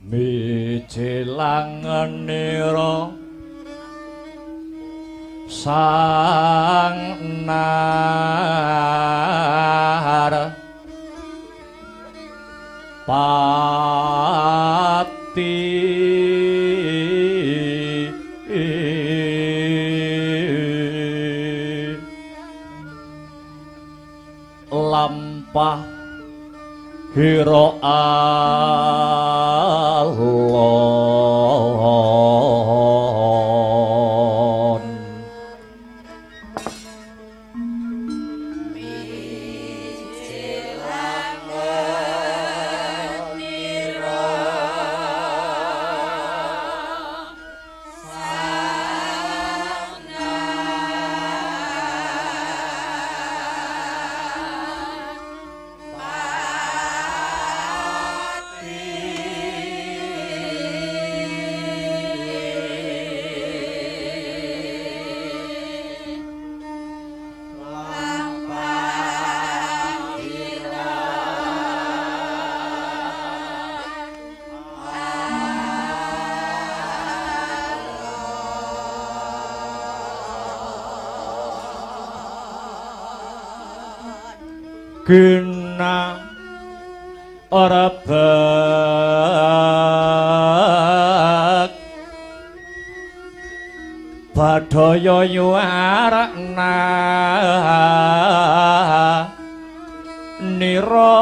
Mijilangenira sang nar pati lampah hira alon. Gena ora bek badaya yuwarna nira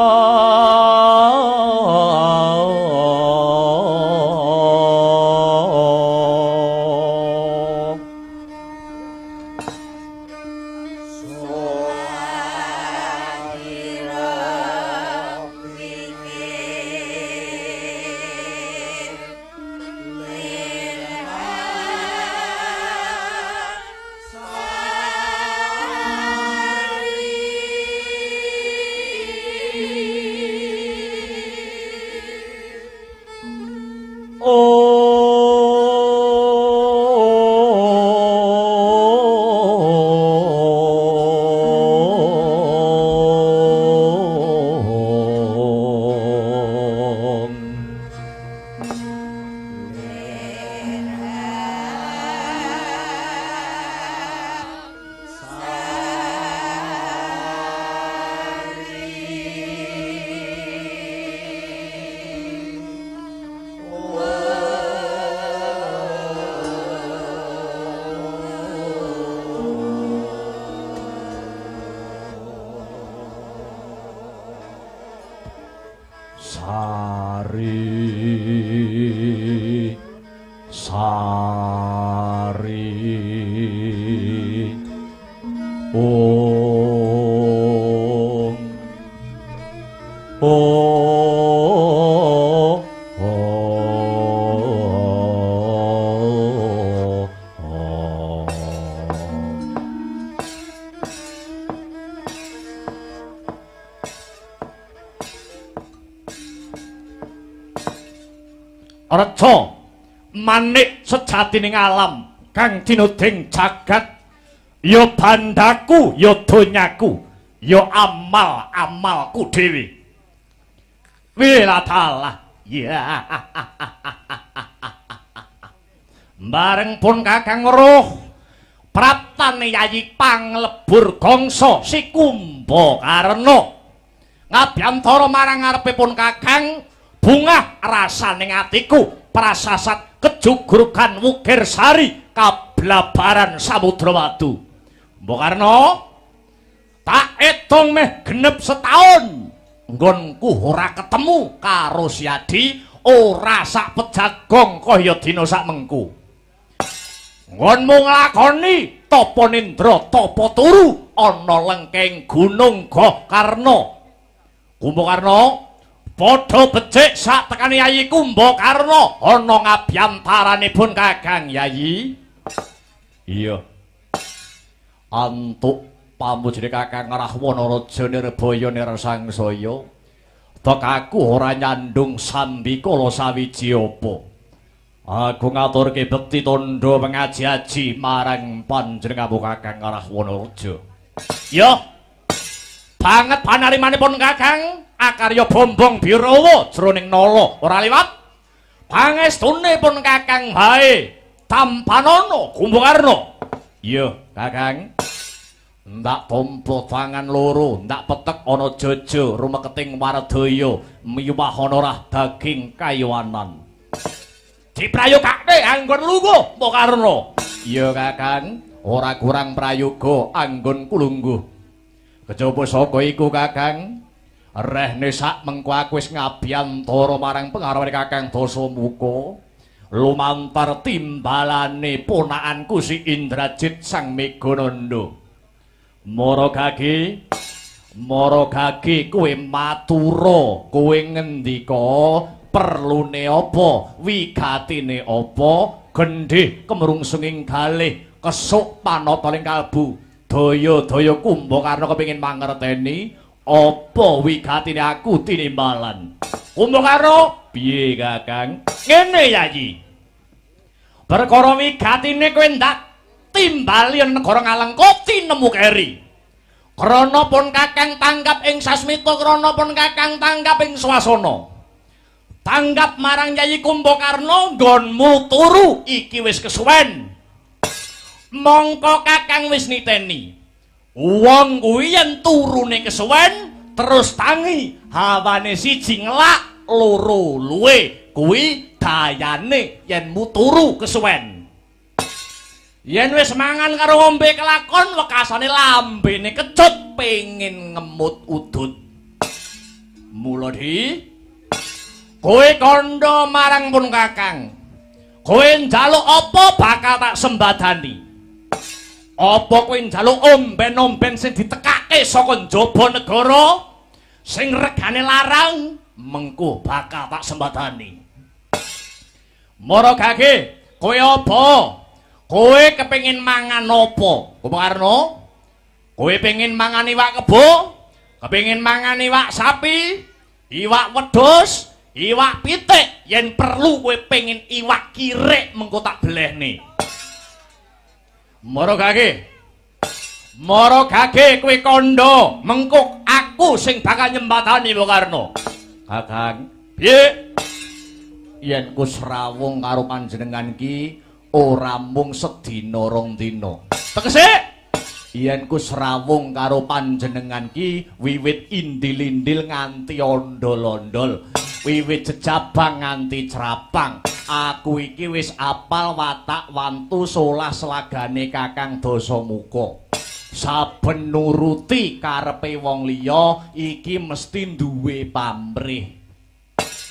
Sari sari om om Reca manik sejatining alam kang dinuding jagat ya bandaku ya donyaku ya amal-amalku dhewe. Wiladalah ya. Bareng pun Kakang weruh praptane Yayi Panglebur Gangsa si Kumbakarna ngabyantara marang ngarepipun Kakang bungah rasane atiku prasasat kejugrugan wukir sari kablabaran samudra wadu. Mbokarna tak etung meh genep setahun nggonku ora ketemu karo Siadi, ora sak pejagong kaya dina sak mengku. Nggonmu nglakoni tapa nindra tapa turu ana lengking gunung Gokarna. Kumbakarna padha becik sak tekane Yayi Kumbakarna ana ngabyantaranipun Kakang Yayi. Iya. Antuk pamujine Kakang Rahwana Raja Nirbaya Nirsangsaya. Dek aku ora nyandung sambikala sawiji apa. Aku ngaturke bekti tandha pengaji-aji marang panjenenganmu Kakang Rahwana Raja. Ya. Banget panarimanipun Kakang. Akarya bombong birawa jroning nala ora liwat. Pangestune pun Kakang bae tampanana Kumbakarna. Iya, Kakang. Ndak tampa tangan loro, ndak petek ana jaja rumeketing waradaya, miwah ana rah daging kayuwanan. Diprayogakne anggon lungguh Kumbakarna. Iya, Kakang, ora kurang prayoga anggon kulungguh. Kejaba saka iku, Kakang, rehne sak mengko aku wis ngabiyantara marang pengarwane Kakang Dasamuka lumantar timbalane ponakanku si Indrajit Sang Megananda. Mara gagi kowe matura, kowe ngendika perlune apa, wigatine apa, gendhih kemrungsunging galih kesuk panataning kalbu. Daya-daya Kumbakarna kepengin mangerteni apa wigatine aku tinimbalan. Kumbakarna, piye Kakang? Ngene Yayi. Perkara wigatine kowe ndak timbali negara Ngalengka tinemu keri. Krana pun Kakang tanggap ing sasmita, krana pun Kakang tanggap ing swasana. Tanggap marang Yayi Kumbakarna nggonmu turu iki wis kesuwen. Mongko Kakang wis niteni. Wong kuwi yen turune kesuwen terus tangi, hawane siji ngelak, loro luwe, kuwi dayane yen muturu kesuwen. Yen wis mangan karo ngombe kelakon, wekasane lambene kecut pengin ngemut udut. Mula di kowe kandha marang pun Kakang. Kowe njaluk apa bakal tak sembadani. Apa kowe njaluk omben-omben sing ditekake saka njaba negara sing regane larang, mengko bakal tak sembadani. Mara gage, kowe apa? Kowe kepengin mangan apa? Kumbakarna? Kowe pengin mangan iwak kebo? Kepengin mangan iwak sapi? Iwak wedhus? Iwak pitik? Yen perlu kowe pengin iwak kirik, mengko tak belehne. Mara gage. Mara gage kowe kandha, mengko aku sing bakal nyembadani Kumbakarna. Kakang, piye? Yen ku srawung karo panjenengan ki ora mung sedina rong dina. Tegese yen ku srawung karo panjenengan ki wiwit indil-indil nganti ondol-ondol, wiwit jejabang nganti crapang. Aku iki wis apal watak wantu solah selagane Kakang Dasamuka. Saben nuruti karepe wong liya iki mesti duwe pamrih.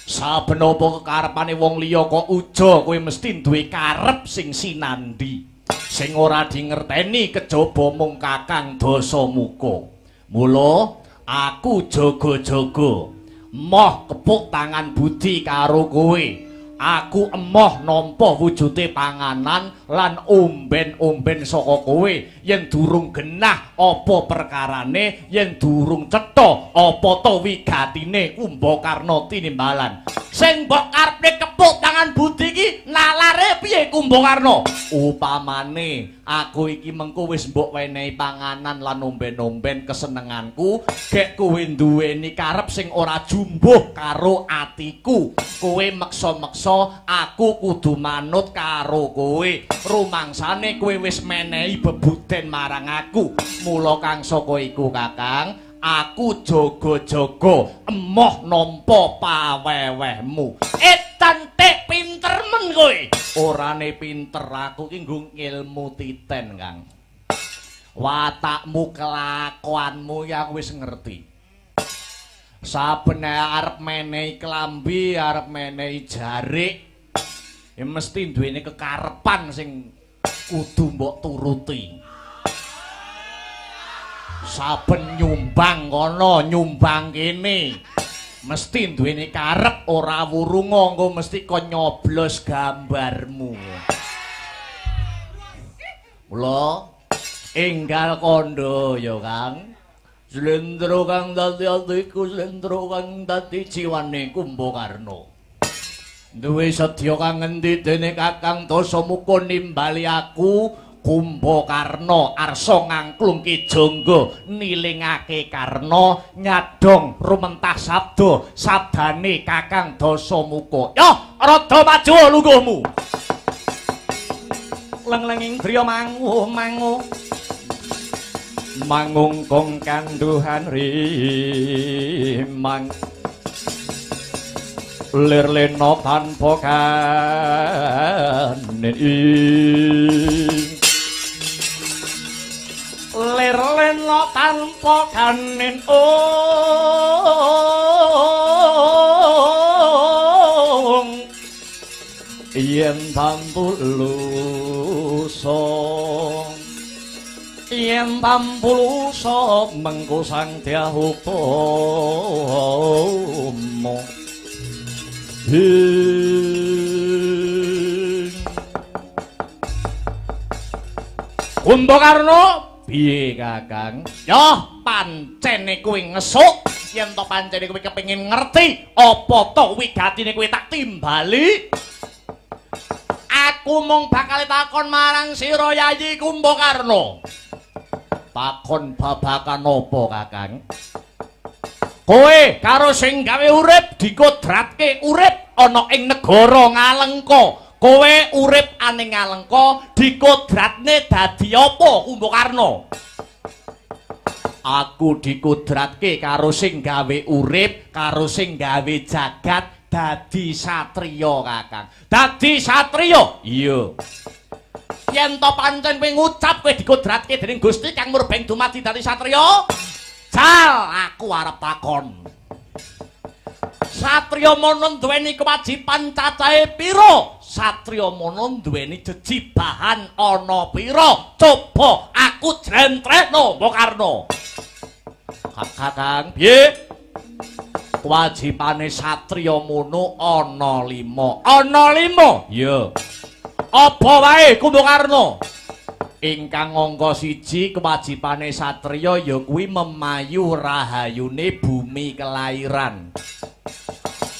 Saben apa kekarepane wong liya kok uja, kowe mesti duwe karep sing sinandi, sing ora dingerteni kejaba mung Kakang Dasamuka. Mula aku jaga-jaga, moh kepuk tangan budi karo kowe. Aku emoh nampa wujude panganan lan omben-omben saka kowe. Yen durung genah apa perkarane, yen durung cetha apa to wigatine Kumbakarna tinimbalan. Sing mbok karepne kepuk tangan budi iki nalare piye Kumbakarna? Upamane aku iki mengko wis mbok wenehi panganan lan omben-omben kesenenganku, gek kowe duweni karep sing ora jumbuh karo atiku. Kowe meksa-meksa aku kudu manut karo kowe. Rumangsane kowe wis menehi bebuden marang aku. Mula kang saka iku Kakang, aku jaga-jaga emoh nampa pawewehmu. Etan tek pinter men kowe. Orane pinter, aku ki nggo ngilmu titen, Kang. Watakmu, kelakuanmu ya aku wis ngerti. Saben arep menehi klambi, arep menehi jarik, ya mesti duweni kekarepan sing kudu mbok turuti. Saben nyumbang kono, nyumbang kene, mesti duweni karep, ora wurunga engko mesti kon nyoblos gambarmu. Mula enggal kandha ya, Kang. Slendro kang dadi atiku, slendro kang dadi jiwane Kumbakarna. Duwe sedya kang ngendi dene Kakang Dasamuka nimbali aku Kumbakarna arsa ngangklung ki jangga nilingake Karna nyadong rumentah sabda sabdane Kakang Dasamuka. Yo rada maju lungguhmu. Leng-lenging driya manguh manguh mangungkung kanduhan rimang lir lena tanpa kanen lir lena tanpa kanen ong yen tampulusa yen tampulusa mengko sang dyah upama. Kumbakarna piye Kakang? Yoh pancene kowe ngesuk yen to pancene kowe kepengin ngerti apa to wigatine kowe tak timbali. Aku mung bakal takon marang sira Yayi Kumbakarna. Takon babagan apa Kakang? Kowe karo sing gawe urip dikodratke urip ana ing negara Ngalengka. Kowe urip aning Ngalengka dikodratne dadi apa Kumbakarna? Aku dikodratke karo sing gawe urip, karo sing gawe jagat dadi satriya Kakang. Dadi satriya? Iya. Yen to pancen kowe ngucap kowe dikodratke dening Gusti Kang Murbeng dumadi dadi satriya, jal aku arep takon. Satriya mono duweni kewajiban cacahe pira? Satriya mono duweni jejibahan ana pira? Coba aku jlentrehno Mbokarna. Kakang, piye? Kewajibane satriya mono ana 5. Ana 5? Iya. Apa wae Kumbakarna? Ingkang angka 1 kewajibane satriya ya kuwi memayu rahayune bumi kelahiran.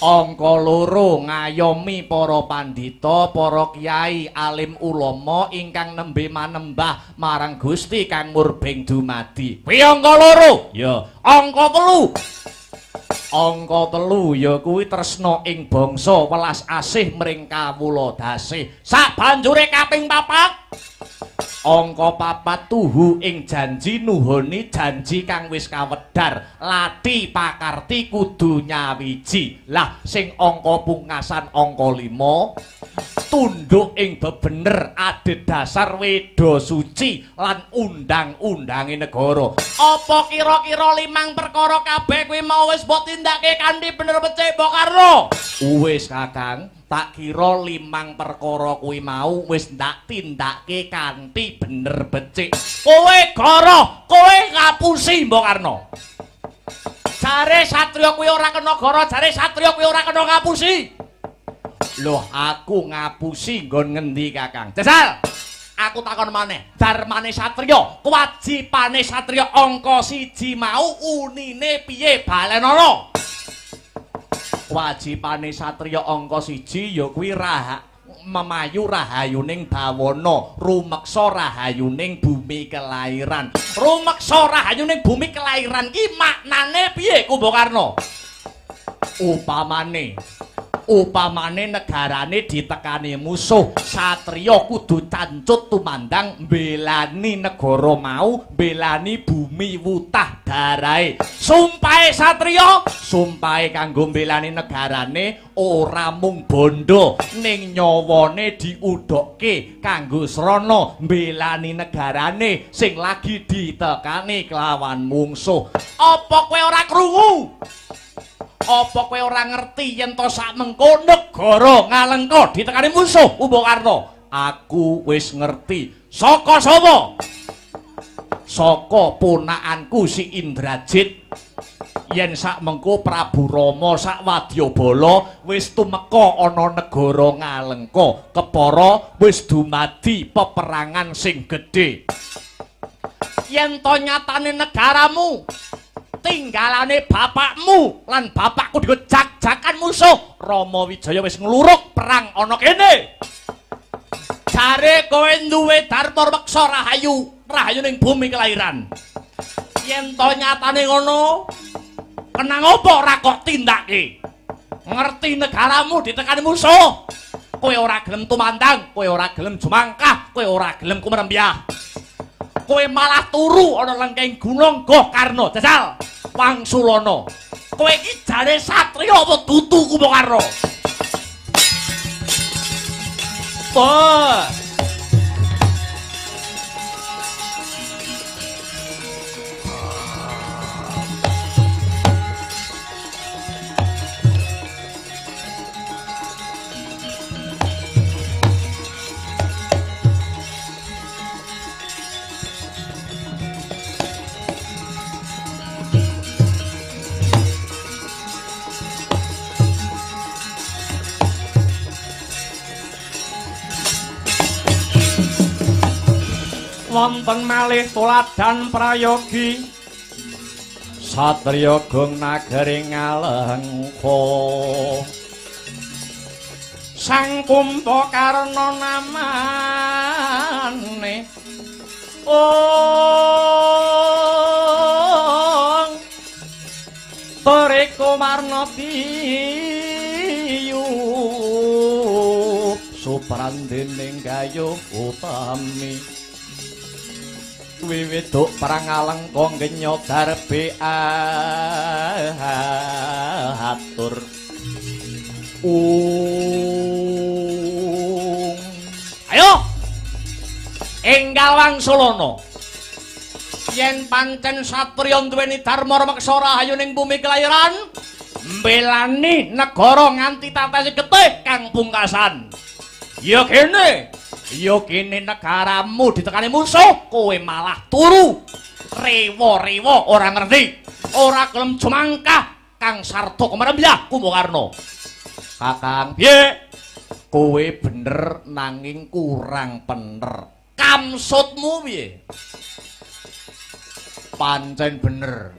Angka 2 ngayomi para pandhita, para kiai, alim ulama ingkang nembe manembah marang Gusti Kang Murbeng dumadi. Kuwi angka 2. Ya, angka 3. Angka 3 ya kuwi tresna ing bangsa welas asih mring kawula dasih. Sabanjure kaping 4. Angka 4 tuhu ing janji nuhoni janji kang wis kawedhar lati pakarti kudu nyawiji. Lah sing angka pungkasan angka 5 tunduk ing bebener adhedhasar weda suci lan undang-undange negara. Apa kira-kira 5 perkara kabeh kuwi mau wis mbok tindake kanthi bener becik Mbokarna? Wis Kakang, tak kira 5 perkara kuwi mau wis ndak tindake kanthi bener becik. Kowe goro, kowe ngapusi Mbokarna. Jare satriya kuwi ora kena goro, jare satriya kuwi ora kena ngapusi. Loh, aku ngapusi nggon ngendi Kakang? Jajal. Aku takon maneh, darmane satriya, kewajibane satriya angka 1 mau unine piye balenono? Kewajibane satriya angka 1 ya kuwi memayu rahayuning bawana, rumeksa rahayuning bumi kelahiran. Rumeksa rahayuning bumi kelahiran ki maknane piye Kumbakarna? Upamane negarane ditekani musuh, satriya kudu cancut tumandang mbelani negara mau, mbelani bumi wutah darahe. Sumpahe satriya, sumpahe kanggo mbelani negarane ora mung bondo, ning nyawane diudhokke kanggo srana mbelani negarane sing lagi ditekani kelawan mungsuh. Apa kowe ora krungu? Apa kowe ora ngerti yen to sakmengko negara Ngalengka ditekani musuh Kumbakarna? Aku wis ngerti. Saka sapa? Saka ponakanku si Indrajit. Yen sakmengko Prabu Rama sak wadyabala wis tumeka ana negara Ngalengka, kepara wis dumadi peperangan sing gedhe. Yen to nyatane negaramu tinggalane bapakmu lan bapakku digojak-jakan musuh, Rama Wijaya wis ngluruk perang ana kene. Jare kowe duwe dharma reksa rahayu, rahayu ning bumi kelahiran. Yen to nyatane ngono, kenang apa ora kok tindake? Ngerti negaramu ditekani musuh. Kowe ora gelem tumandang, kowe ora gelem jumangkah, kowe ora gelem kumrembyah. Kowe malah turu ana lengking gunung Gokarna. Jajal Wangsulana. Kowe iki jare satriya apa dudu Kumbakarna? Wah. Wonten malih tuladan prayogi satriya gong nagari Ngalengka. Sang Kumbakarna namane ong Toreko marna tiyup suprandening gayuh utami. Wiwiduk perang Alengka ngenya darbe atur. Ayo enggal Wangsulana. Yen pancen satriya duweni dharma rumeksa rahayu ning bumi kelahiran, mbelani negara nganti tatese getih kang pungkasan. Ya kene, ya kene negaramu ditekani musuh, kowe malah turu. Rewa-rewa ora ngerti, ora gelem jumangkah kang sarta kemerembyah Kumbakarna. Kakang, piye? Kowe bener nanging kurang pener. Kamsutmu piye? Pancen bener.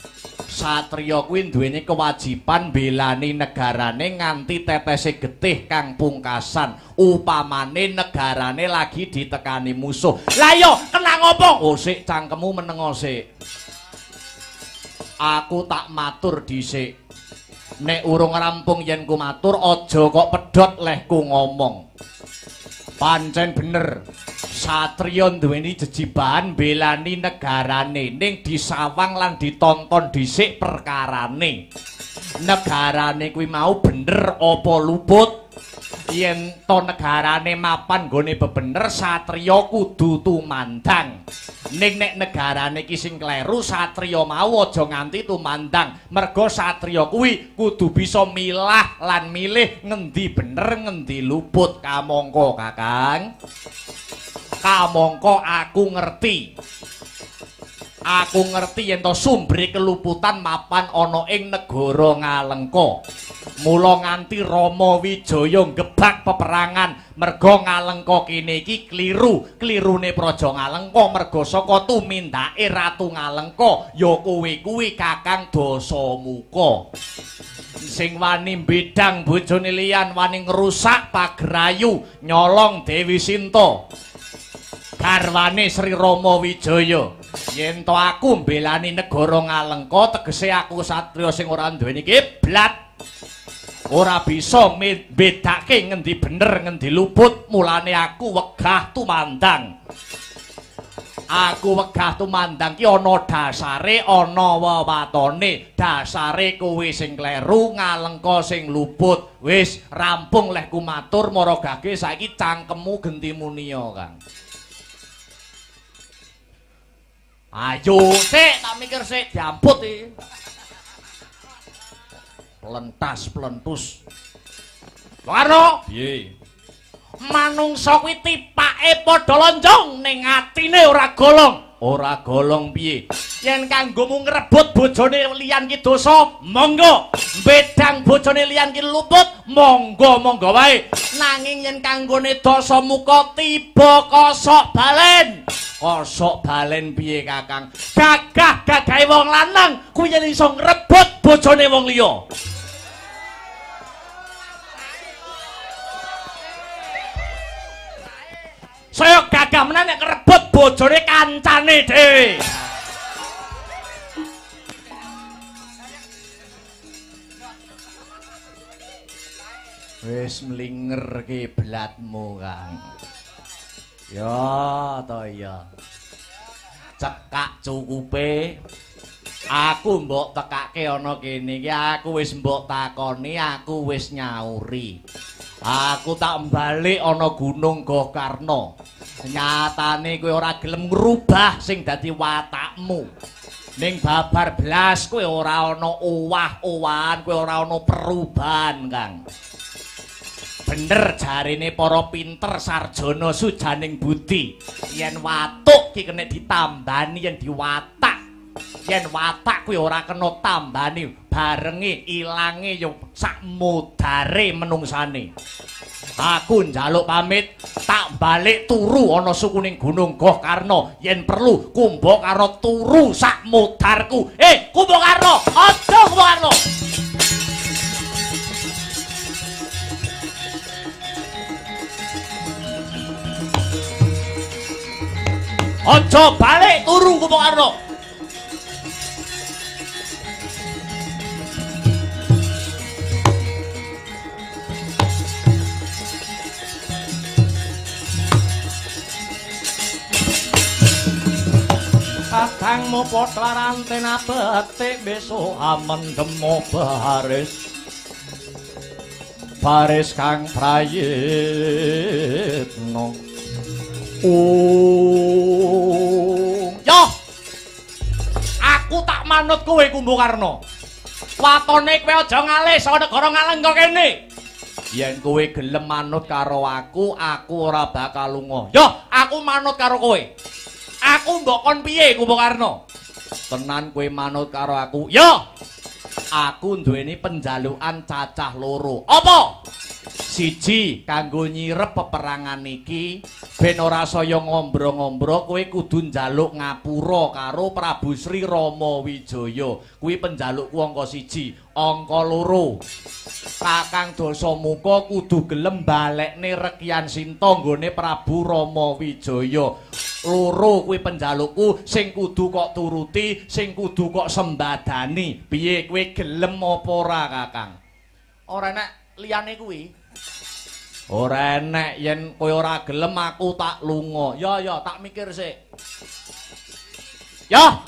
Satriya kuwi duweni kewajiban mbelani negarane nganti tetese getih kang pungkasan. Upamane negarane lagi ditekani musuh. Lah yo kena ngopo? Oh sik cangkemmu menengo sik. Aku tak matur dhisik. Nek urung rampung yen ku matur aja kok pedhot lehku ngomong. Pancen bener. Satriya duweni jejibahan mbelani negarane ning disawang lan ditonton dhisik perkarane. Negarane kuwi mau bener apa luput? Yen to negarane mapan nggone bebener, satriya kudu tumandang. Ning nek negarane iki sing kleru, satriya mau aja nganti tumandang. Merga satriya kuwi kudu bisa milah lan milih ngendi bener ngendi luput. Kamangka Kakang, kamangka aku ngerti. Aku ngerti yen to sumbere keluputan mapan ana ing negara Ngalengka. Mula nganti Rama Wijaya ngebak peperangan merga Ngalengka kene iki kliru. Klirune Praja Ngalengka merga saka tumindake Ratu Ngalengka ya kowe kuwi Kakang Dasamuka. Sing wani mbidang bojone liyan, wani ngrusak pagerayu, nyolong Dewi Sinta, garwane Sri Rama Wijaya. Yen to aku mbelani negara Ngalengka, tegese aku satriya sing ora duweni kiblat, ora bisa mbedake ngendi bener ngendi luput. Mulane aku wegah tumandang. Aku wegah tumandang ki ana dasare, ana wewatone. Dasare kowe sing kleru, Ngalengka sing luput. Wis rampung lehku matur, mara gage saiki cangkemmu genti muniya, Kang. Ayo sik tak mikir sik, diamput iki. Plentas plentus. Warno, piye? Manungsa kuwi tipake padha lonjong ning atine ora golong. Ora golong piye? Yen kanggomu ngrebut bojone liyan ki dosa, monggo. Bedang bojone liyan ki luput, monggo monggo wae. Nanging yen kanggone Dasamuka tiba kosok balen. Kosok balen piye, Kakang? Gagah-gagahe wong lanang kuwi yen iso ngrebut bojone wong liya. Saya gagah menan nek ngrebut bojone kancane dhewe. Wis mlinger kiblatmu, Kang. Ya to ya. Cekak cukupe. Aku mbok tekake ana kene iki, aku wis mbok takoni, aku wis nyauri. Aku tak balik ana Gunung Gokarna. Nyatane kowe ora gelem ngrubah sing dadi watakmu. Ning babar blas kowe ora ana owah-owahan, kowe ora ana perubahan, Kang. Bener jarene para pinter sarjana sujaning budi. Yen watuk ki kena ditambani, yen diwatak. Yen watak kuwi ora kena tambani, barenge ilange yo sakmodare menungsane. Aku njaluk pamit, tak balik turu ana sukuning Gunung Gokarna. Yen perlu Kumbakarna turu sakmodarku. Kumbakarna, aja Kumbakarna. Aja balik turu Kumbakarna. Kadangmu padha rantena betik besok amendemo baris. Baris kang prayitna. Yo. Aku tak manut kowe Kumbakarna. Watone kowe aja ngalih saka negara Ngalengka kene. Yen kowe gelem manut karo aku, aku ora bakal lunga. Yo, aku manut karo kowe. Aku mbok kon piye Kumbakarna? Tenan kowe manut karo aku. Yo. Aku duweni penjalukan cacah loro. Apa? Siji, kanggo nyirep peperangan iki ben ora saya ngombro-ngombro, kowe kudu njaluk ngapura karo Prabu Sri Rama Wijaya. Kuwi penjalukku angka siji. Angka loro, Kakang Dasamuka kudu gelem balekne Rekyan Sinta nggone Prabu Rama Wijaya. Loro kuwi penjalukku sing kudu kok turuti, sing kudu kok sembadani. Piye kowe gelem apa ora, Kakang? Ora enek liyane kuwi. Ora enek, yen kowe ora gelem aku tak lunga. Ya ya, tak mikir sik. Ya.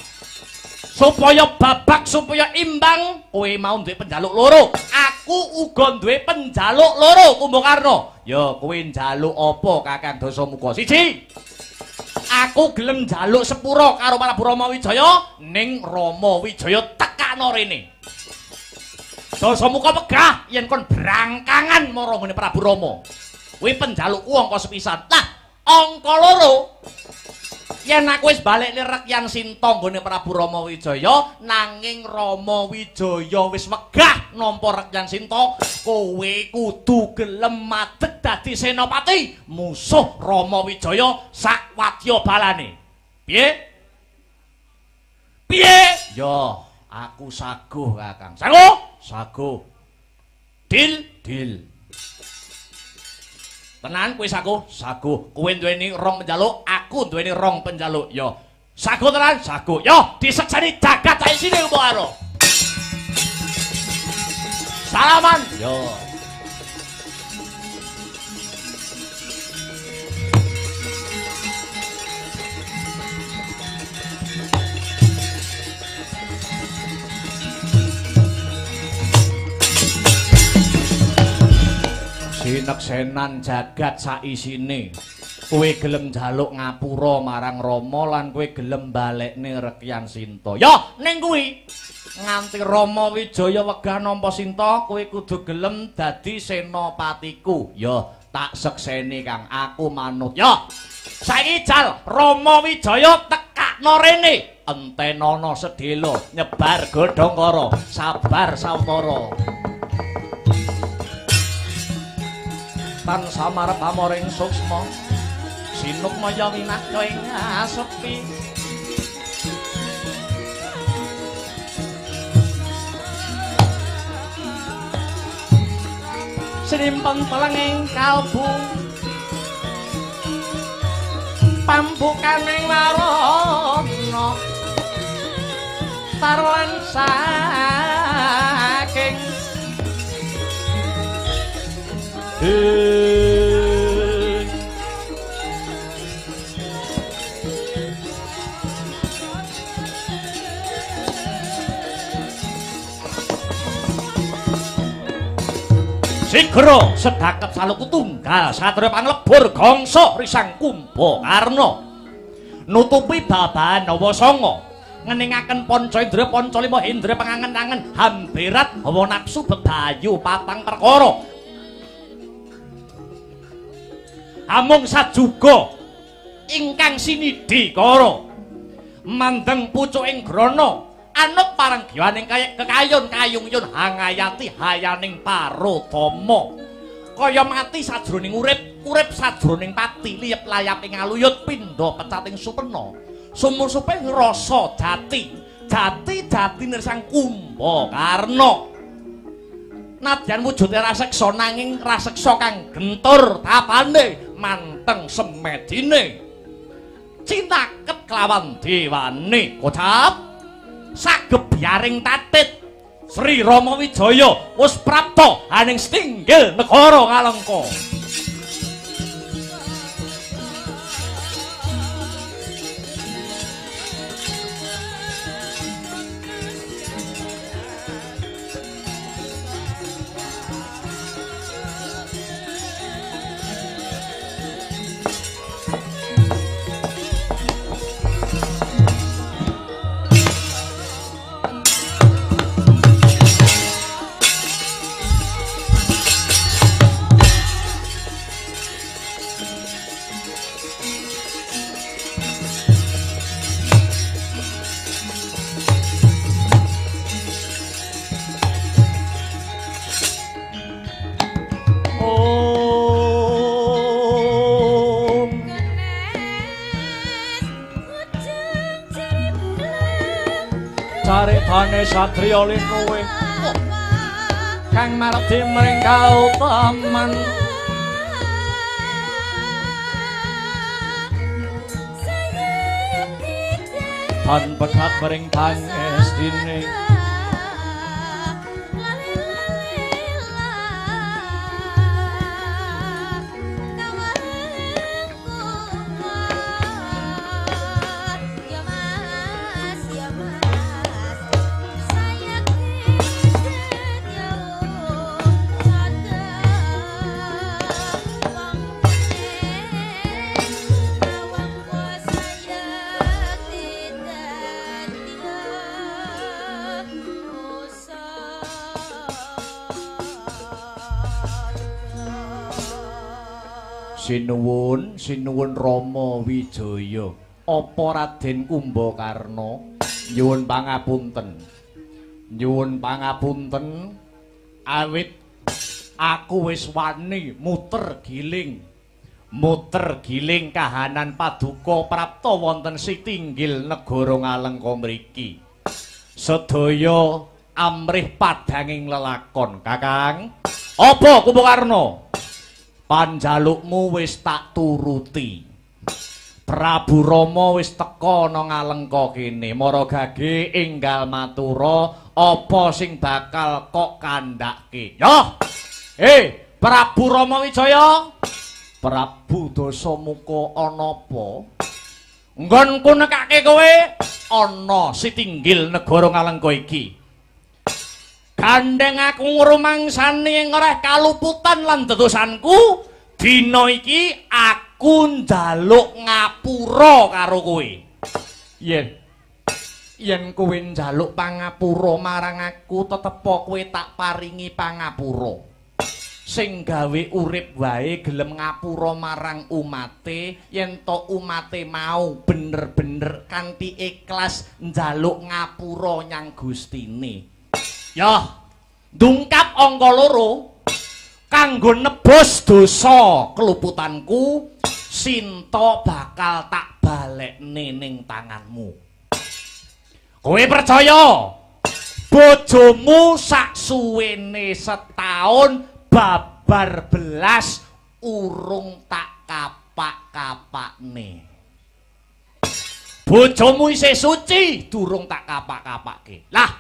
Supaya babak, supaya imbang, kowe mau duwe penjaluk loro. Aku uga duwe penjaluk loro, Kumbakarna. Ya, kowe njaluk apa, Kakang Dasamuka? Siji. Aku gelem njaluk sepura karo Prabu Rama Wijaya, ning Rama Wijaya tekakno rene. Dasamuka wegah yen kon brangkangan mara nggone Prabu Rama. Kuwi penjalukku angka sepisan. Lah, angka loro, yen aku wis balekne Rekyan Sinta nggone Prabu Rama Wijaya, nanging Rama Wijaya wis wegah nampa Rekyan Sinta, kowe kudu gelem madeg dadi senopati musuh Rama Wijaya sak wadya balane. Piye? Piye? Ya, aku saguh, Kakang. Saguh? Saguh. Deal, deal. Tenan kowe saguh? Saguh. Kowe duweni rong penjaluk, aku duweni rong penjaluk. Ya. Saguh tenan? Saguh. Ya, disekseni jagat sak isine Kumbakarna. Salaman. Ya. Sineksenan jagat saisine. Kowe gelem njaluk ngapura marang Rama lan kowe gelem balekne Rekyan Sinta. Ya, ning kuwi nganti Rama Wijaya wegah nampa Sinta, kowe kudu gelem dadi senopatiku. Ya, tak sekseni, Kang, aku manut. Ya. Saiki jal Rama Wijaya tekakno rene. Entenono sedhela nyebar godhongkara, sabar sawetara. Tan samarep amoring suksma sinukmaya winakya ing asepi. Srimpen telenging kalbu. Pambukaning warana tarlan saking Sigra sedakep saluku tunggal satriya panglebur gangsa risang Kumbakarna nutupi babahan Nawa Sanga ngeningaken panca indriya panca lima indriya pangangen-angen hamberat hawa nafsu bebayu patang perkara amung sajuga ingkang sinidhi kara mandeng pucuking grana anut parang giwaning kekayun kayungyun hangayati hayaning parutama kaya mati sajroning urip urip sajroning pati liyep layap ing aluyut pindha pecating supena sumusupe rasa jati jati jatine Sang Kumbakarna nadyan wujude raseksa nanging raseksa kang gentur tapane manteng semedine cinaket kelawan dewane kocap sagebyaring tatit Sri Rama Wijaya wis prapta aning setinggil negara Ngalengka. Caritane satriya linuwih kang mardi mring kautaman tan pegat mring pangestine Sinuwun, sinuwun Rama Wijaya. Apa Raden Kumbakarna? Nyuwun pangapunten. Nyuwun pangapunten awit aku wis wani muter giling. Muter giling kahanan paduka prapta wonten sitinggil negara Ngalengka mriki. Sedaya amrih padhanging lelakon, Kakang. Apa Kumbakarna? Panjalukmu wis tak turuti. Prabu Rama wis teka ana Ngalengka kene. Mara gage enggal matura apa sing bakal kok kandhake. Yoh. Prabu Rama Wijaya. Prabu Dasamuka ana apa? Nggonku nekake kowe ana sitinggil negara Ngalengka iki. Gandeng aku ngrumangsani ngreh kaluputan lan dedosanku, dina iki aku njaluk ngapura karo kowe. Yen kowe njaluk pangapura marang aku, tetepa kowe tak paringi pangapura. Sing gawe urip wae gelem ngapura marang umate, yen to umate mau bener-bener kanthi ikhlas njaluk ngapura nyang Gustine. Yah, ndungkap angka loro kanggo nebus dosa keluputanku, Sinta bakal tak balekne ning tanganmu. Kowe percaya? Bojomu sak suwene setahun babar belas urung tak kapak-kapakne. Bojomu isih suci, durung tak kapak-kapake. Lah,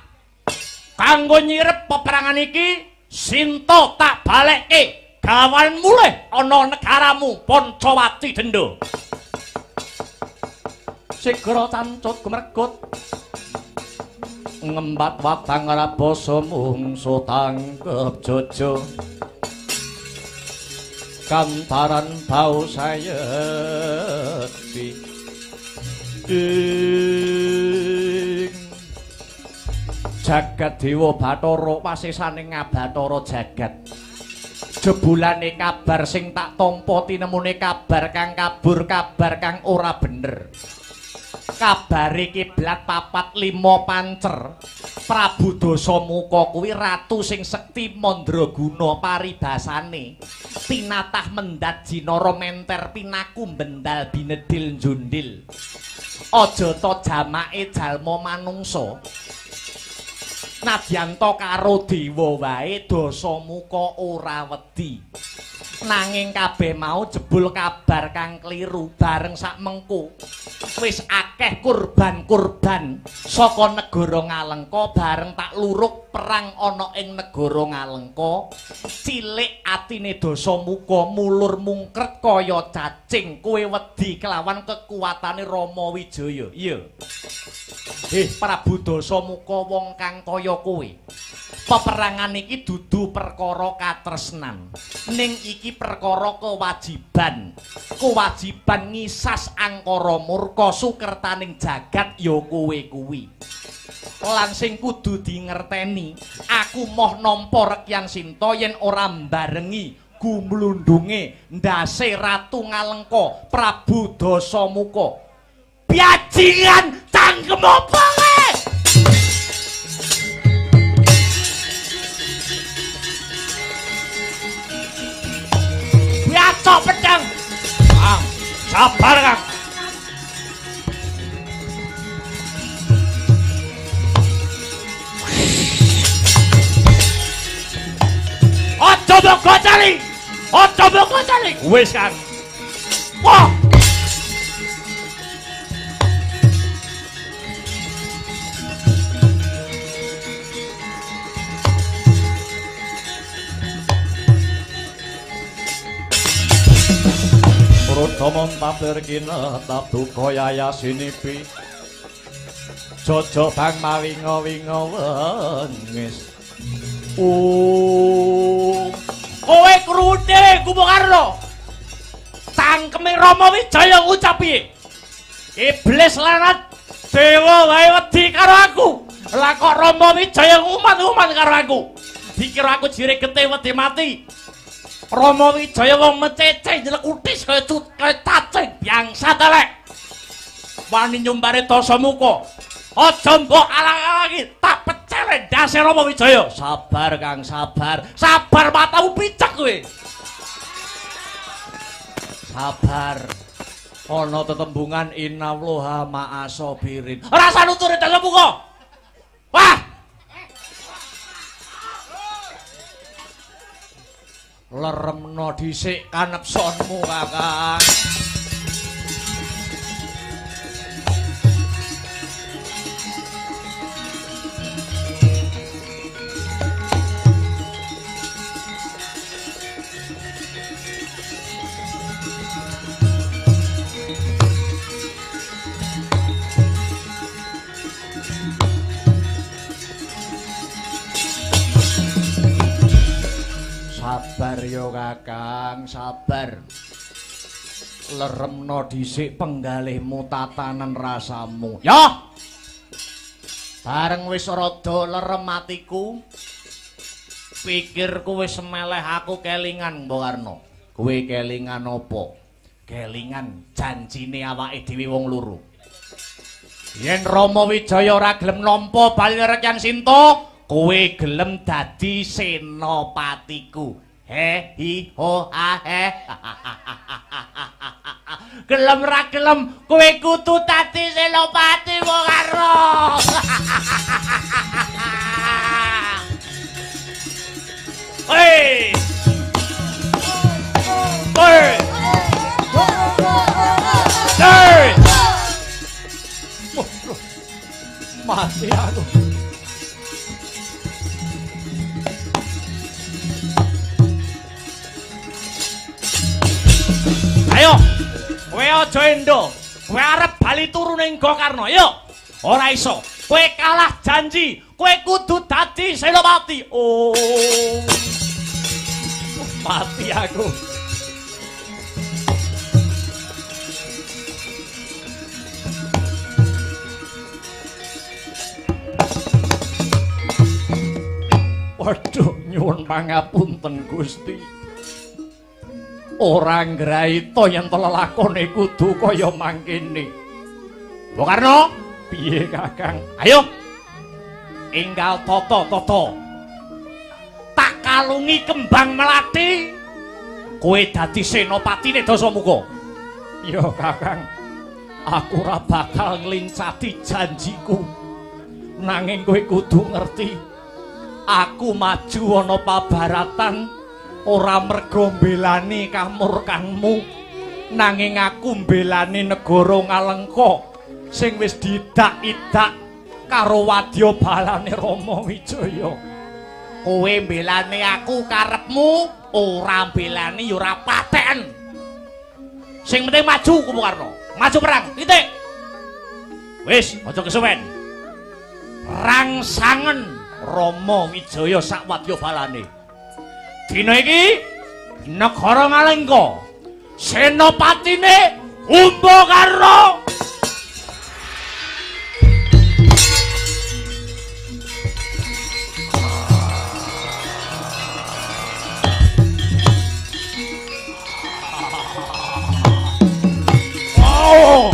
kanggo nyirep peperangan iki, Sinta tak balekke. Gawan mulih ana negaramu Pancawati Denda. Sigra cancut gumregut. Ngembat watang rabasa mungsu tangkep jojo. Kantaran bau sayekti. Ing jagat dewa Bathara wasesaning ngabathara jagat. Jebulane kabar sing tak tampa tinemune kabar kang kabur, kabar kang ora bener. Kabare kiblat 4 5 pancer. Prabu Dasamuka kuwi ratu sing sekti mandraguna paribasane. Tinatah mendhat jinara menter pinaku bendal binedil njundil. Aja ta jamake jalma manungsa. Nadyan ta karo dewa wae Dasamuka ora wedi. Nanging kabeh mau jebul kabar kang kliru bareng sak mengko. Wis akeh kurban-kurban saka negara Ngalengka bareng tak luruk perang ana ing negara Ngalengka. Cilik atine Dasamuka mulur mungkret kaya cacing. Kowe wedi kelawan kekuatane Rama Wijaya. Iya. Prabu Dasamuka wong kang kaya kowe. Peperangan iki dudu perkara katresnan, ning iki perkara kewajiban. Kewajiban ngisas angkara murka sukertaning jagat ya kowe kuwi. Lan sing kudu dingerteni, aku moh nampa Rekyan Sinta yen ora mbarengi gumlundunge ndase Ratu Ngalengka Prabu Dasamuka. Bajingan cangkem apa kowe? Bacok pedang. Kang, sabar Kang. Aja mbok gocali. Aja mbok gocali. Wis Kang. Wah. Rudamon tabir kinetap duka yayasinipi. Jojo bang mawinga-winga wengis. Kowe krungu dhewe Kumbakarna. Cangkeme Rama Wijaya ngucap piye? Iblis lanat dewa wae wedi karo aku. Lah kok Rama Wijaya ngumat-umat karo aku. Dikira aku jire getih wedi mati. Rama Wijaya wong mecece nyelekutis kaya kaya cacing biangsa telek. Wani nyumbare Dasamuka. Aja mbok alang-alangi, tak pecele ndase Rama Wijaya. Sabar Kang, sabar. Sabar matamu picek kowe. Sabar. Ana tetembungan innallaha ma'asabirin. Ora usah nuturi Dasamuka. Wah. Leremno dhisik kanepsonmu Kakang. Sabar yo Kakang, sabar. Leremno dhisik penggalihmu tatanan rasamu. Ya. Bareng wis rada lerem atiku, pikirku wis meleh aku kelingan Mbok Karno. Kowe kelingan apa? Kelingan janjine awake dhewe wong loro. Yen Rama Wijaya ora gelem nampa bali Rekyan Sinta, kowe gelem dadi senopatiku. He hi ho ha he. Gelem ra gelem kowe kudu dadi senopati wong karo. Hei. Hei. Hei. Mati aku. Ayo, kowe aja endo. Kowe arep bali turu ning Gokarna. Ayo. Ora iso. Kowe kalah janji. Kowe kudu dadi senopati. Oh. Mati aku. Waduh, nyuwun pangapunten Gusti. Ora ngraita yen to lelakone kudu kaya mangkene. Bokarno, piye Kakang? Ayo. Enggal tata-tata. Tak kalungi kembang melati. Kowe dadi senopatine Dasamuka. Ya Kakang, aku ora bakal nglincati janjiku. Nanging kowe kudu ngerti, aku maju ana pabaratan ora mergo mbelani kamurkanmu, nanging aku mbelani negara Ngalengka sing wis diidak-idak karo wadya balane Rama Wijaya. Kowe mbelani aku karepmu, ora mbelani ya ora paten. Sing penting maju Kumbakarna, maju perang, titik. Wis, aja kesuwen. Rangsangen Rama Wijaya sak wadya balane. Dina iki negara Ngalengka senopatine Kumbakarna. Oh.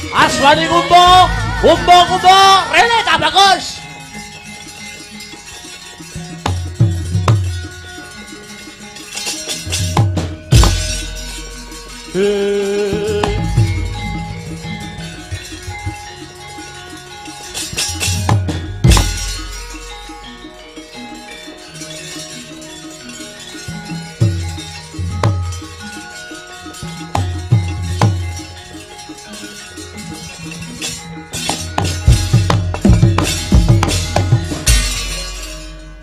Aswani Kumbo, Kumbo Kumbo, rene tak bagus.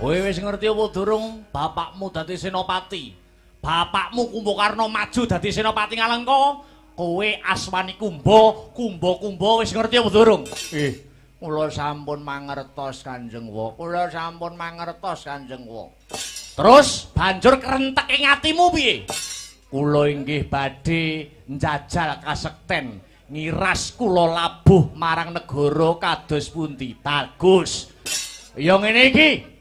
Kowe wis ngerti apa durung bapakmu dadi senopati? Bapakmu Kumbakarna maju dadi senopati Ngalengka, kowe Aswani Kumba, Kumba-kumba wis ngerti apa durung? Kula sampun mangertos Kanjeng Wa. Kula sampun mangertos Kanjeng Wa. Terus banjur krentek ing atimu piye? Kula inggih badhe njajal kasekten ngiras kula labuh marang negara kados pundi? Bagus. Ya ngene iki.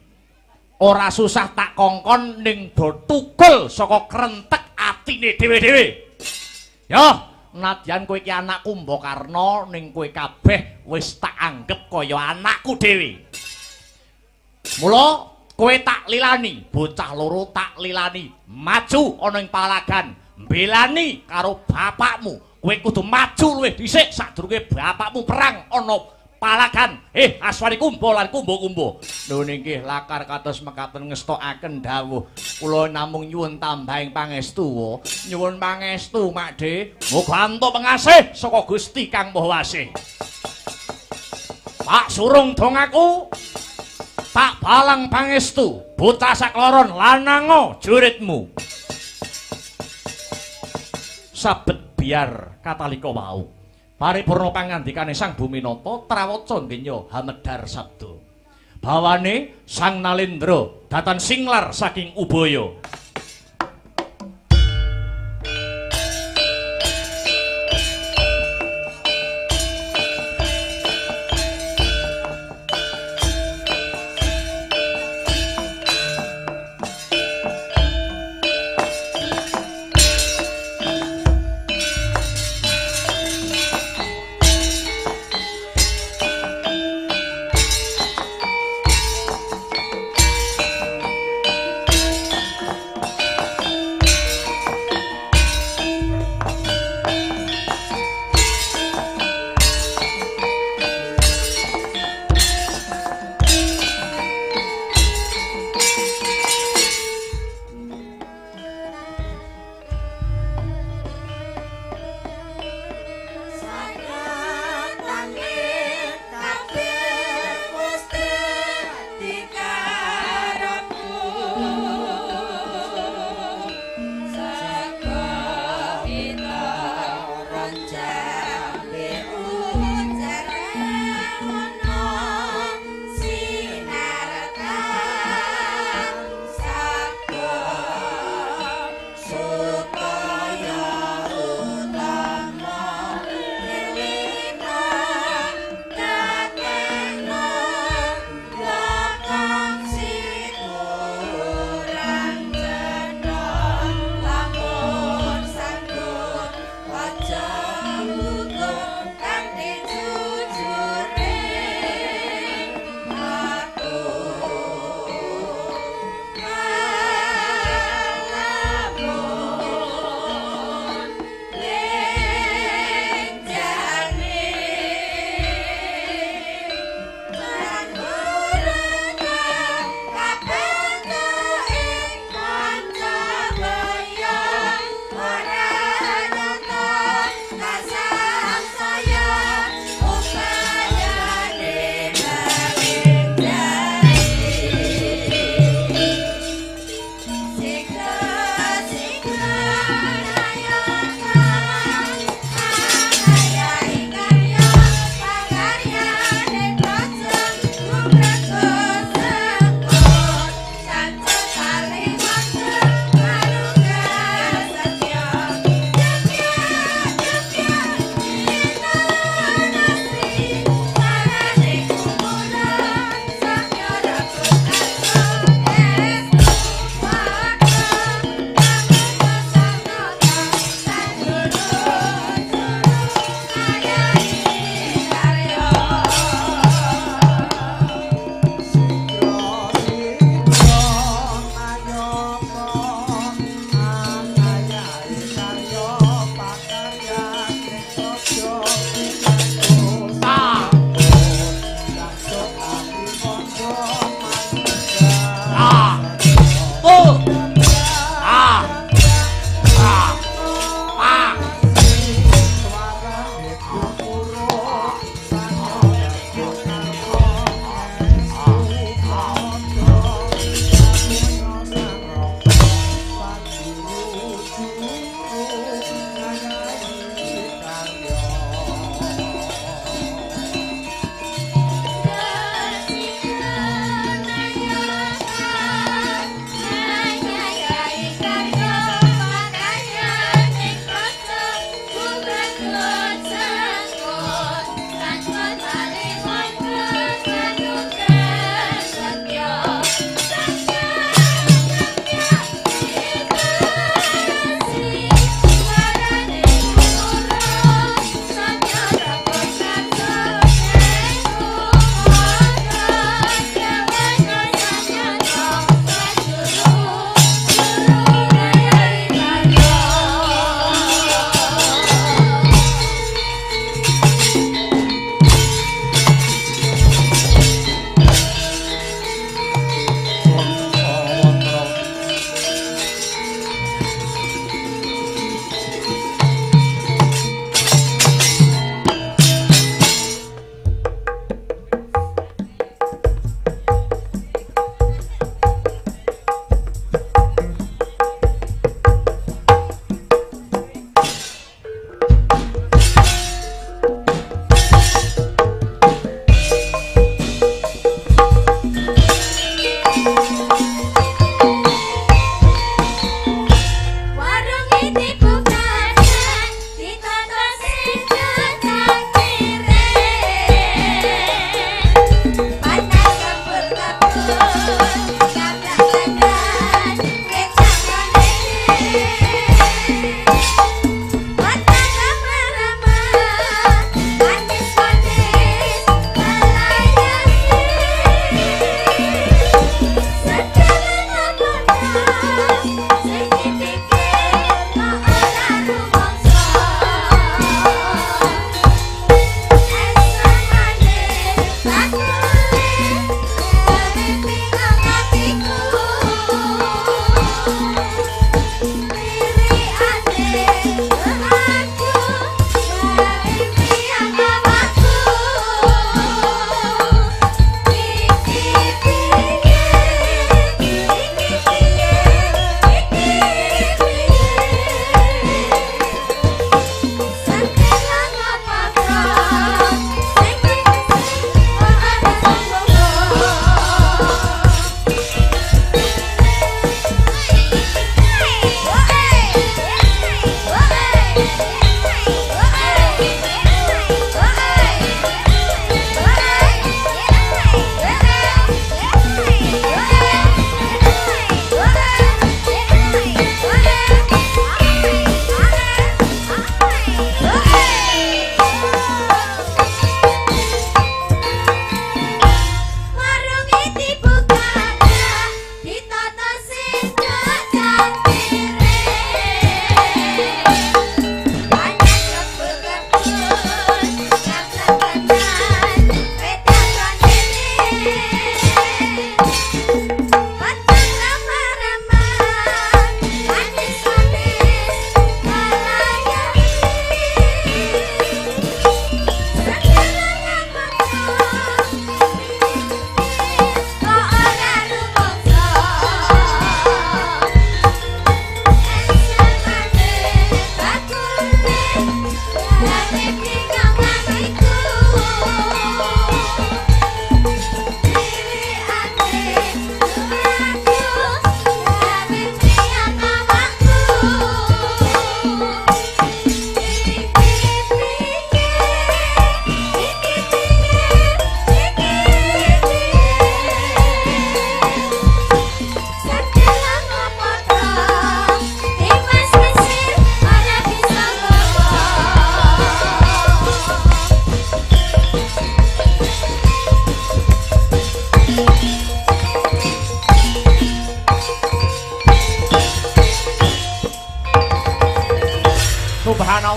Ora susah tak kongkon ning do tukul saka krentek atine dhewe-dhewe. Yo, nadyan kowe iki anak Kumbakarna ning kowe kabeh wis tak anggep kaya anakku dhewe. Mula kowe tak lilani, bocah loro tak lilani, maju ana ing palagan, mbelani karo bapakmu. Kowe kudu maju luwih dhisik sadurunge bapakmu perang ana palagan. Aswani Kumba lan Kumba-kumba. Nuwun inggih lakar kados mekaten ngestokaken dawuh. Kula namung nyuwun tambahing pangestu. Nyuwun pangestu, Makde. Muga antuk pengasih saka Gusti Kang Maha Wasih. Pak surung dongaku. Tak balang pangestu, bocah sakloron lanango juritmu. Sabet biar katalika wau. Paripurna pangandikane Sang Buminata trawaca ngenya hamedhar sabda. Bawane Sang Nalendra datan singlar saking Ubaya.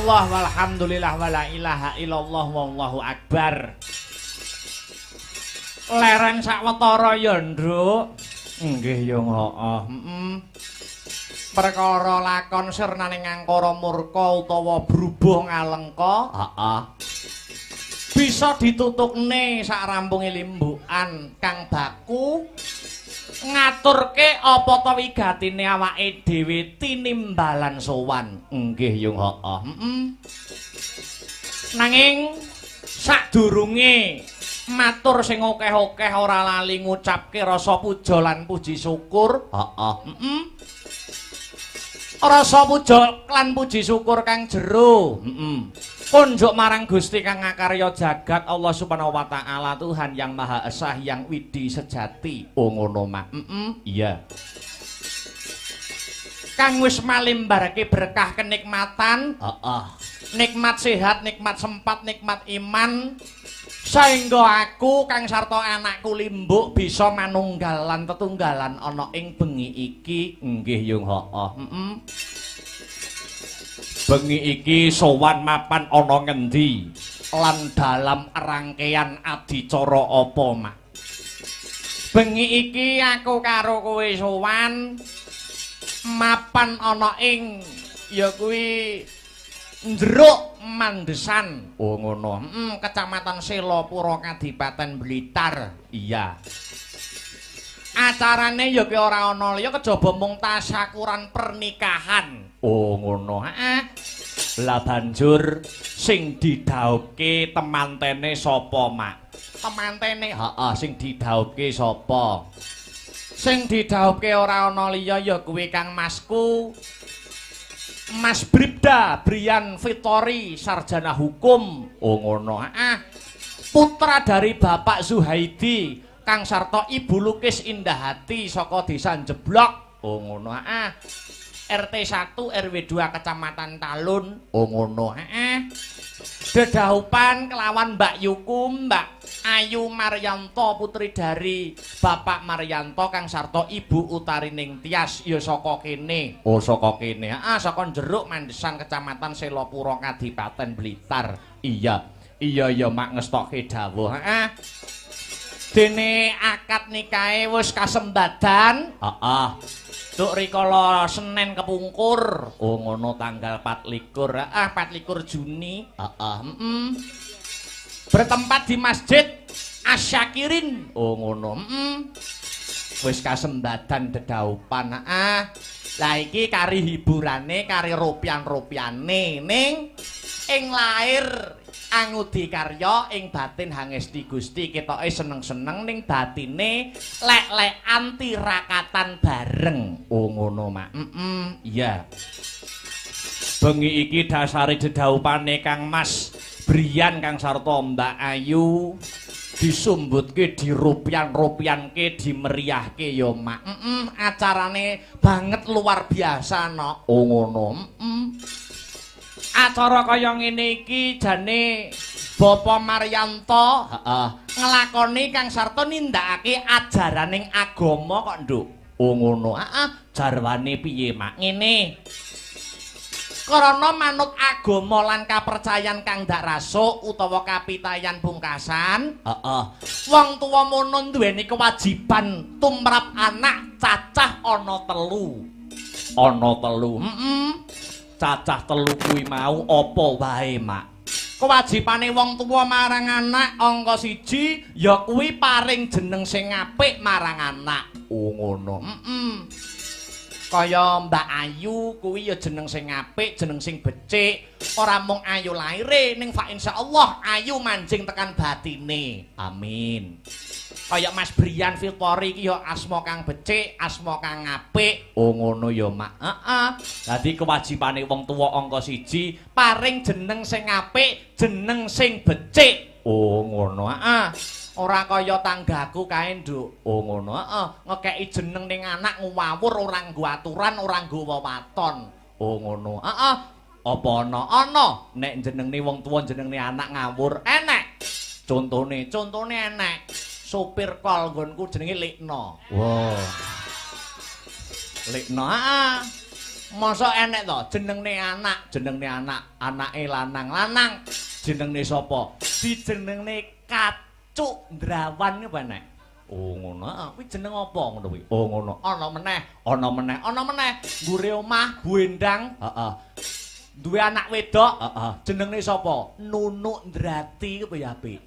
Subhanallah walhamdulillah wala ilaha illallah wallahu akbar. Leren sawetara ya, Nduk. Nggih ya, heeh. Heeh. Perkara lakon sirnane ngangkara murka utawa brubuh ngalengka, heeh. Bisa ditutukne sak rampunge limbukan kang baku ngaturke apa ta wigatine awake dhewe tinimbalan sowan. Nggih yung heeh. Heeh. Nanging sadurunge matur sing akeh-akeh ora lali ngucapke rasa puja lan puji syukur. Heeh. Heeh. Rasa puja lan puji syukur kang jero. Heeh. Kunjuk marang Gusti kang ngakarya jagat Allah Subhanahu wa taala Tuhan yang Maha Esa yang Widi sejati. Oh ngono mak. Heeh. Iya. Kang wis malimbarake berkah kenikmatan, heeh. Nikmat sehat, nikmat sempat, nikmat iman. Saengga aku kang sarta anakku Limbuk bisa manunggal lan tetunggalan ana ing bengi iki. Nggih yung heeh. Heeh. Bengi iki sowan mapan ana ngendi lan dalam rangkaian adicara apa mak? Bengi iki aku karo kowe sowan mapan ana ing ya kuwi Njeruk Mandesan. Oh ngono. Heeh, Kecamatan Selopuro Kadipaten Blitar. Iya. Acarane ya ki ora ana liya kejaba mung tasyakuran pernikahan. Oh ngono. Heeh. Lah banjur sing didhaupke temantene sapa, Mak? Temantene? Heeh, sing didhaupke sapa? Sing didhaupke ora ana liya ya kuwi Kang Masku. Mas Bribda Brian Vitori, sarjana hukum. Oh ngono. Heeh. Putra dari Bapak Zuhaidi kang sarta Ibu Lukis Indah Hati saka Desa Jeblok. Oh ngono. Heeh. RT 1 RW 2 Kecamatan Talun. Oh ngono. Heeh. Dedhaupan kelawan Mbak Yuku, Mbak Ayu Maryanto putri dari Bapak Maryanto kang sarta Ibu Utarining Tias ya saka kene. Oh saka kene. Heeh, saka Jeruk Mandesan Kecamatan Selopuro Kadipaten Blitar. Iya. Iya ya mak ngestokke dawuh. Heeh. Dene akad nikahe wis kasembadan. Heeh. Duk rikala Senin kepungkur. Oh ngono tanggal 24. Heeh, 24 Juni. Heeh, heeh. Bertempat di Masjid Asyakirin. Oh ngono. Heeh. Wis kasembadan dedhaupan. Heeh. Lah iki kari hiburane, kari ropian-ropiane ning ing lair angudi karya ing batin hangesti Gusti ketoke seneng-seneng ning batine lek-lekan tirakatan bareng. Oh ngono mak. Heeh. Iya. Bengi iki dasare dedhaupane Kang Mas Brian kang sarta Mbak Ayu disumbutke, dirupian-rupianke, dimeriahke ya mak. Heeh, acarane banget luar biasa nok. Oh ngono. Heeh. Acara kaya ngene iki jane Bapak Maryanto heeh nglakoni kang sarta nindakake ajaraning agama kok, Nduk. Oh ngono. Heeh, jarwane piye, Mak? Ngene. Karana manut agama lan kapercayan kang dak rasuk utawa kapitayan pungkasan, heeh. Wong tuwa mono duweni kewajiban tumrap anak cacah ana telu. Ana telu. Heeh. Cacah telu kuwi mau apa wae, Mak? Kewajibane wong tuwa marang anak angka 1 ya kuwi paring jeneng sing apik marang anak. Oh ngono. Heeh. Kaya Mbak Ayu kuwi ya jeneng sing apik, jeneng sing becik. Ora mung ayu laire ning fa insyaallah ayu manjing tekan batine. Amin. Kaya Mas Brian Vitori iki ya asma kang becik, asma kang apik. Oh ngono ya, Mak. Heeh. Dadi kewajibane wong tuwa angka 1 paring jeneng sing apik, jeneng sing becik. Oh ngono. Heeh. Ora kaya tanggaku kae, Nduk. Oh ngono. Heeh, ngekeki jeneng ning anak ngawur ora nggo aturan, ora nggo wewaton. Oh ngono. Heeh. Apa ana? Ana. Nek jenengne wong tuwa jenengne anak ngawur, enek. Contone, contone enek. Sopir kol nggonku jenenge Likno. Wah. Likno, heeh. Mosok enek to jenengne anak, jenengne anak, anake lanang-lanang. Jenengne sapa? Dijenengne Kacuk Ndrawan apa enek? Oh ngono. Heeh, kuwi jeneng apa ngono kuwi? Oh ngono. Ana meneh, ana meneh, ana meneh. Mbure omah Bu Endang, heeh. Duwe anak wedok, heeh. Jenenge sapa? Nunuk Ndrati kuwi apik.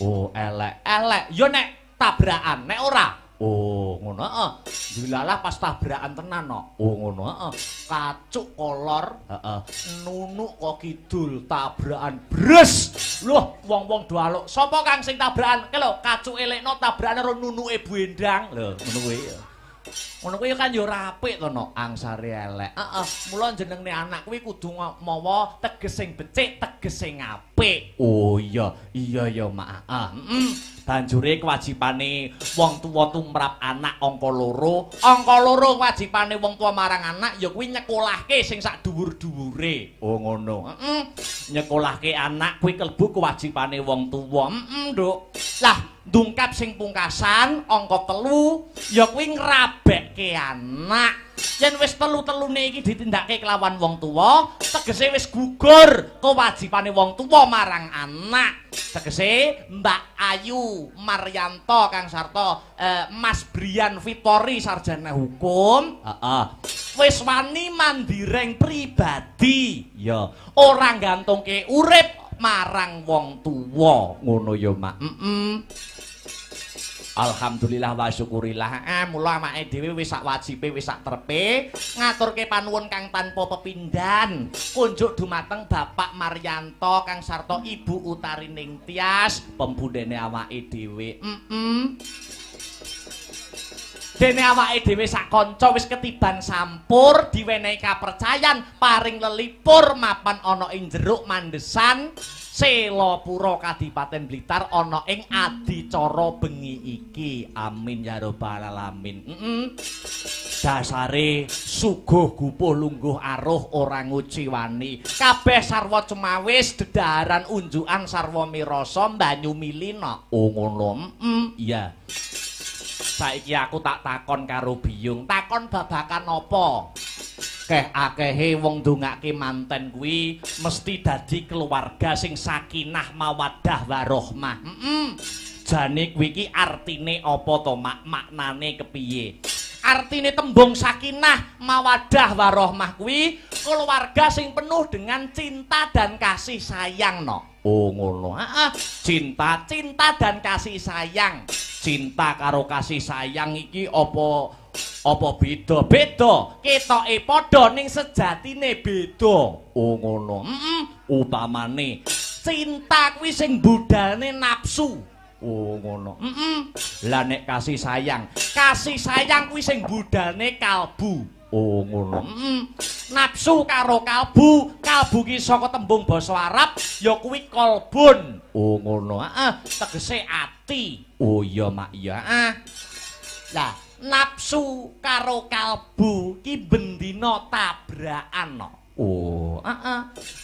Oh, elek. Elek. Ya nek tabrakan, nek ora. Oh, ngono heeh. Dilalah pas tabrakan tenan kok. Oh, ngono heeh. Kacuk kolor, heeh. Nunuk kok kidul tabrakan bres. Loh, wong-wong do aluk. Sapa Kang sing tabrakan? Ki lho, kacuke elekno tabrakan karo nunuke Bu Endang. Lho, ngono kuwi. Ngono kuwi kan ya ora apik to, no, angsare elek. Heeh, mula jenenge anak kuwi kudu mawa teges sing becik, teges sing apik. Oh iya, iya ya, Mak. Heeh. Banjure kewajibane wong tuwa tumrap anak angka loro. Angka loro kewajibane wong tuwa marang anak ya kuwi nyekolahke sing sak dhuwur-dhuwure. Oh ngono. Heeh. Nyekolahke anak kuwi klebu kewajibane wong tuwa. Heeh, Nduk. Lah, ndungkap sing pungkasan angka 3 ya kuwi ngrabekke anak. Yen wis telu-telune iki ditindakake kelawan wong tuwa, tegese wis gugur kewajibane wong tuwa marang anak. Tegese Mbak Ayu Maryanto Kang Sarto, Mas Brian Vitori sarjana hukum, heeh. Wis wani mandireng pribadi, ya ora gantungke urip marang wong tuwa. Ngono ya, Mak. Heeh. Alhamdulillah wa syukurillah. Mula awake dhewe wis sak wajibe, wis sak trepe ngaturke panuwun kang tanpa pepindhan kunjuk dumateng Bapak Maryanto Kang Sarto Ibu Utari Ningtyas pembundene awake dhewe. Dene awake dhewe sak kanca wis ketiban sampur diwenehi kapercayan paring lelipur mapan ana ing jeruk mandesan Selopuro Kadipaten Blitar ana ing adicara bengi iki. Amin ya rabbal alamin. Dasare suguh gupuh lungguh aruh ora nguciwani. Kabeh sarwa cemawis dedaharan unjukan sarwa mirasa banyu milina. Oh ngono. Iya. Saiki aku tak takon karo Biyung. Takon babakan apa? Keh akehe wong ndongake manten kuwi mesti dadi keluarga sing sakinah mawaddah warohmah. Jane kuwi iki artine apa to, Mak? Maknane kepiye? Artine tembung sakinah mawaddah warohmah kuwi keluarga sing penuh dengan cinta dan kasih sayang, no. Oh ngono. Heeh. Cinta, cinta dan kasih sayang. Cinta karo kasih sayang iki apa apa beda? Beda. Ketoke padha ning sejatine beda. Oh ngono. Utamane cinta kuwi sing budalne nafsu. Oh ngono. Lah nek kasih sayang, kasih sayang kuwi sing budalne kalbu. Oh ngono. Nafsu karo kalbu, kalbu ki saka tembung basa Arab ya kuwi kolbun. Oh ngono. Heeh, tegese ati. Oh iya, Mak, iya. Heeh. Lah, nafsu karo kalbu ki bendina tabrakan no. Oh, heeh.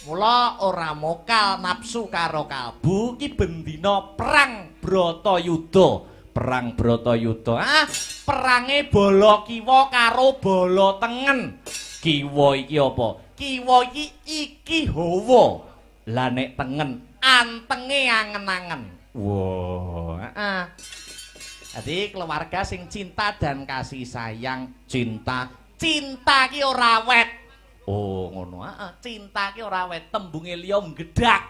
Mula ora mokal nafsu karo kalbu ki bendina perang Bratayuda. Perang Bratayuda. Ah, perange bala kiwa karo bala tengen. Kiwa iki apa? Kiwa iki iki hawa. Lah nek tengen antenge angen-angen. Wah, heeh. Jadi keluarga sing cinta dan kasih sayang, cinta, cinta ki ora wet. Oh, ngono. Heeh, cinta ki ora wet, tembunge liya nggedak.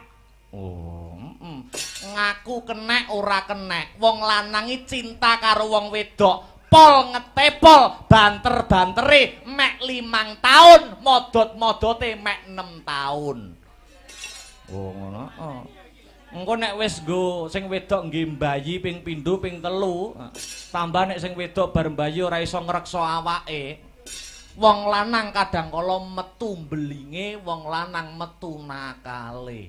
Oh, Ngaku kenek ora kenek. Wong lanang iki cinta karo wong wedok. Pol ngetepol, banter-bantere mek 5 taun, modot-modote mek 6 taun. Oh, ngono. Heeh. Engko nek wis nggo sing wedok nggih mbayi ping pindho ping 3, tambah nek sing wedok bar mbayi ora iso ngreksa awake. Wong lanang kadang kala metu mbelinge, wong lanang metu nakale.